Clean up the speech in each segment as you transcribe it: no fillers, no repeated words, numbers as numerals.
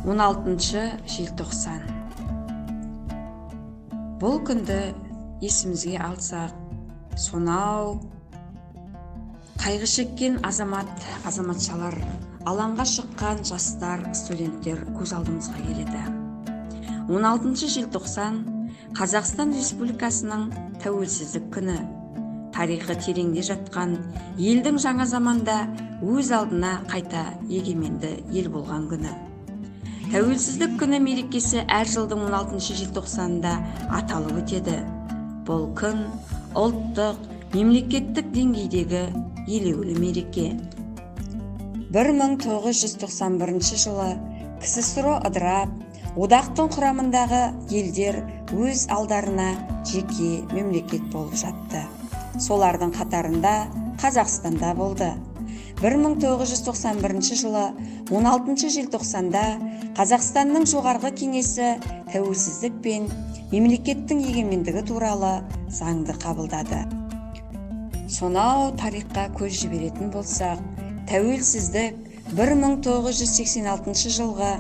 16 желтоқсан. Бұл күнді есімізге алсақ, сонау қайғы шеккен азамат, азаматшалар, алаңға шыққан жастар, студенттер көз алдымызға келеді. 16 желтоқсан Қазақстан Республикасының тәуелсіздік күні. Тарихы тереңде жатқан елдің жаңа заманда өз алдына қайта егеменді ел болған күні. Тәуелсіздік күні мерекесі әр жылдың 16 желтоқсанында аталып өтеді. Бұл күн ұлттық, мемлекеттік деңгейдегі елеулі мереке. 1991 жылы КССРО ыдырап, одақтың құрамындағы елдер өз алдарына жеке мемлекет болып жатты. Солардың қатарында Қазақстанда болды. 1991 жылы 16 желтоқсанда Қазақстанның Жоғарғы Кеңесі тәуелсіздік пен мемлекеттің егемендігі туралы заңды қабылдады. Сонау тарихқа көз жіберетін болсақ, тәуелсіздік 1986 жылғы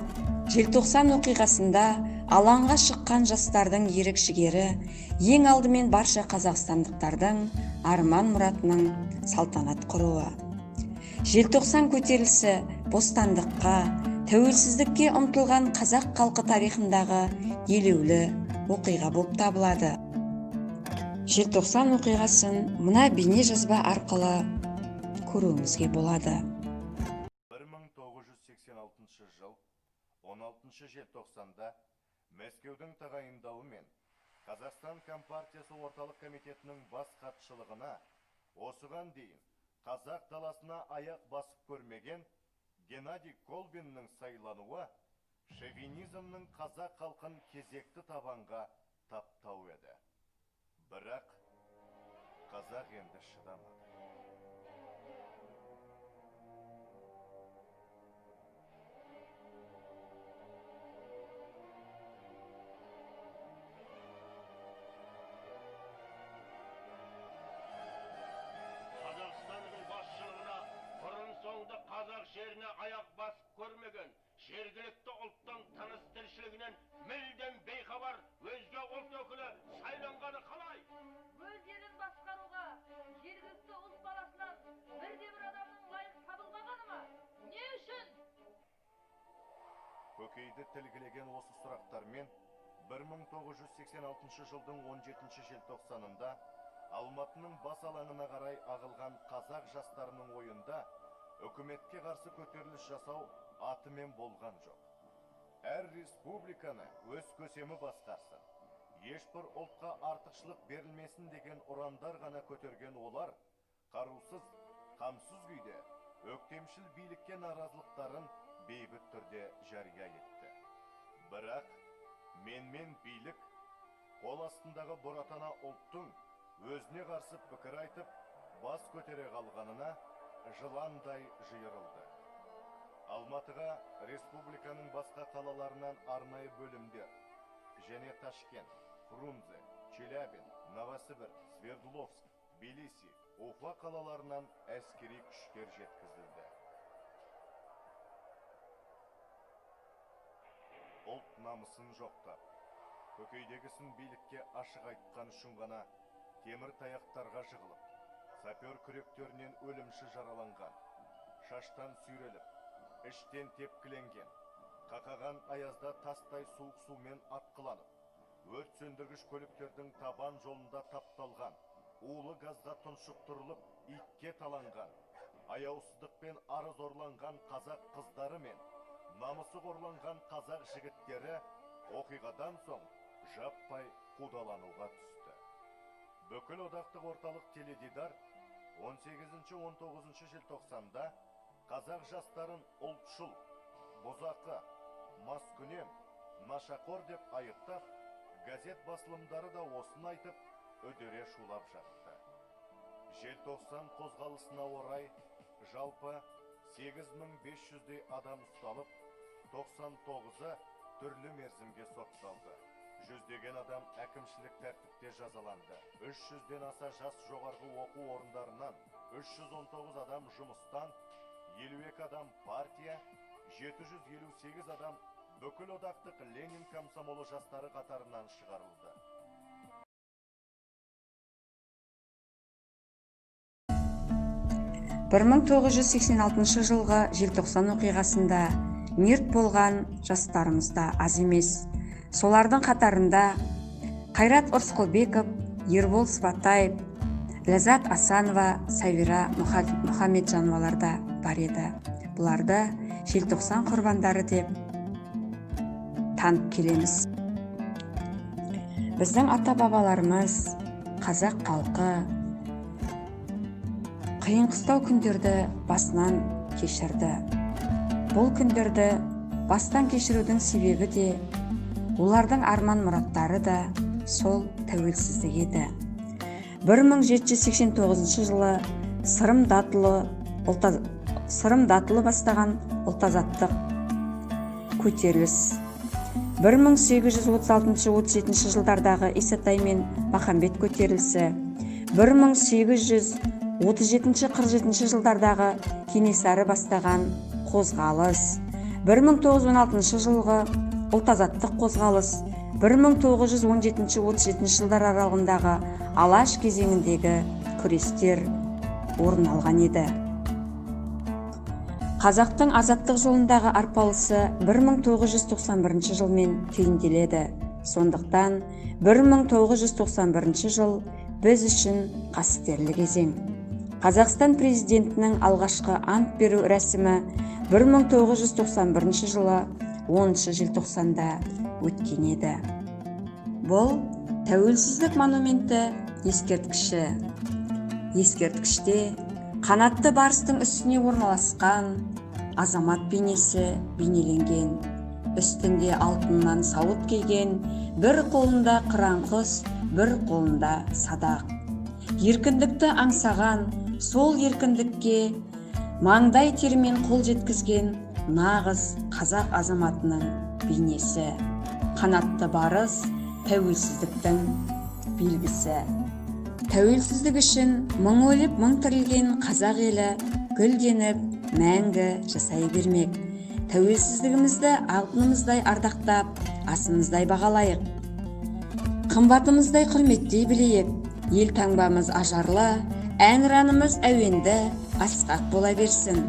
желтоқсан оқиғасында алаңға шыққан жастардың ерік жігері ең алдымен барша қазақстандықтардың арман мұратының салтанат құруы. Желтоқсан көтерілісі бостандыққа, тәуелсіздікке ұмтылған қазақ халқы тарихындағы елеулі оқиға болып табылады. Желтоқсан оқиғасын мына бейне жазба арқылы көруімізге болады. 1986 жыл 16 желтоқсанда Мәскеудің тағайындауымен Қазақстан Компартиясы Орталық Комитетінің бас хатшылығына осыған дейін қазақ даласына аяқ басып көрмеген Геннадий Колбиннің сайлануы шовинизмнің қазақ халқын кезекті табанға таптау еді. Бірақ қазақ енді шыдамады. Қазақстанның басшылығына бұрын соңды қазақ жеріне аяқ басып көрмеген, жергілікті ұлттың тыныс тіршілігінен мүлдем бейхабар өзге ұлт өкілі сайланғаны қалай? Өз елін басқаруға жергілікті ұлт баласынан бірде бір адамның лайық табылмағаны ма? Не үшін? Көкейді тілгілеген осы сұрақтармен 1986 жылдың 17 желтоқсанында Алматының бас алаңына қарай ағылған қазақ жастарының ойында үкіметке қарсы көтеріліс жасау атымен болған жоқ. Әр республиканы өз көсемі басқарсын, ешбір ұлтқа артықшылық берілмесін деген ұрандар ғана көтерген олар қарусыз, қамсыз күйде өктемшіл билікке наразылықтарын бейбіт түрде жария етті. Бірақ менмен билік қол астындағы бұратана ұлттың өзіне қарсы пікір айтып, бас көтере қалғанына жыландай жиырылды. Алматыға республиканың басқа қалаларынан арнайы бөлімдер және Ташкент, Фрунзе, Челябин, Новосібір, Свердловск, Тбилиси, Уфа қалаларынан әскери күштер жеткізілді. Ұлт намысын жоқтап, көкейдегісін билікке ашық айтқан үшін ғана темір таяқтарға жығылып, сапер күректерінен өлімші жараланған, шаштан сүйреліп, іштен тепкіленген, қақаған аязда тастай суық сумен атқыланып, өрт сөндіргіш көліктердің табан жолында тапталған, улы газға тұншықтырылып, итке таланған, аяусыздықпен ары зорланған қазақ қыздары мен намысы қорланған қазақ жігіттері оқиғадан соң жаппай қудалануға түсті. Бүкіл одақтық орталық теледидар 18-19 желтоқсанда қазақ жастарын ұлтшыл, бұзақы, маскүнем, нашақор деп айыптап, газет басылымдары да осыны айтып, үдере шулап жатты. Желтоқсан қозғалысына орай жалпы 8500-дей адам ұсталып, 99-ы түрлі мерзімге сотталды. Жүздеген адам әкімшілік тәртіпте жазаланды. 300-ден аса жас жоғарғы оқу орындарынан, 319 адам жұмыстан, 52 адам партия, 758 адам Бүкілодақтық Ленин комсомолы жастары қатарынан шығарылды. 1986 жылғы желтоқсан оқиғасында мерт болған жастарымыз да аз емес. Солардың қатарында Қайрат Ырысқұлбеков, Ербол Сыбатаев, Ләззат Асанова, Сәбира Мұхамеджановалар да бар еді. Бұларды желтоқсан құрбандары деп танып келеміз. Біздің ата-бабаларымыз, қазақ халқы қиын-қыстау күндерді басынан кешірді. Бұл күндерді бастан кешірудің себебі де, олардың арман мұраттары да сол тәуелсіздік еді. 1789 жылы Сырым Датұлы бастаған ұлт-азаттық көтеріліс. 1836-37 жылдардағы Исатай мен Махамбет көтерілісі, 1837-47 жылдардағы Кенесары бастаған қозғалыс, 1916 жылғы ұлт-азаттық қозғалыс, 1917-37 жылдар аралығындағы Алаш кезеңіндегі күрестер орын алған еді. Қазақтың азаттық жолындағы арпалысы 1991 жылмен түйінделеді. Сондықтан 1991 жыл біз үшін қастерлі кезең. Қазақстан президентінің алғашқы ант беру рәсімі 1991 жылы 10 желтоқсанда өткен еді. Бұл тәуелсіздік монументі ескерткіші. Ескерткіште қанатты барыстың үстіне орналасқан азамат бейнесі бейнеленген. Үстінде алтыннан сауыт киген, бір қолында қыран құс, бір қолында садақ. Еркіндікті аңсаған, сол еркіндікке маңдай терімен қол жеткізген нағыз қазақ азаматының бейнесі. Қанатты барыс тәуелсіздіктің белгісі. Тәуелсіздік үшін мың өліп, мың тірілген қазақ елі гүлденіп, мәңгі жасай бермек. Тәуелсіздігімізді алтынымыздай ардақтап, асымыздай бағалайық. Қымбатымыздай құрметтей білейік. Ел таңбамыз ажарлы, әнұранымыз әуенді, асқақ бола берсін.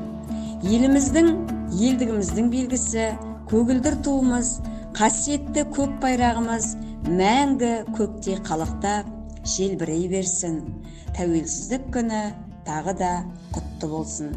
Еліміздің, елдігіміздің белгісі көгілдір туымыз, қасиетті көк байрағымыз мәңгі көкте қалықтап, желбірей берсін. Тәуелсіздік күні тағы да құтты болсын.